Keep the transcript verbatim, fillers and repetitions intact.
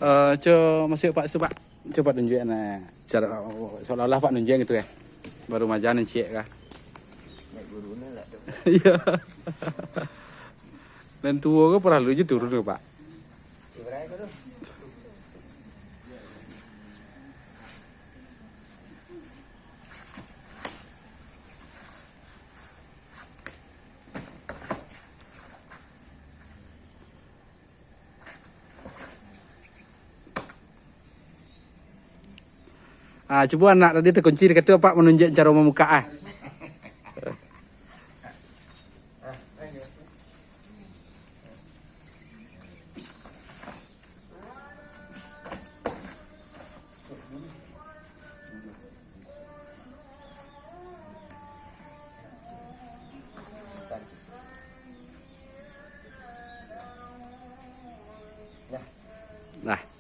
Eh, co masuak Pak situ, Pak. Cubo tunjuak nah. Cara, seolah-olah Pak nunjuak gitu ya. Baru majan ciek kah? Iyo. Nan tuo ko paralu je turun ko, Pak. Ah, cubo anak tadi takunci di katu, Apak manunjuak caro mamukak, ah. Nah.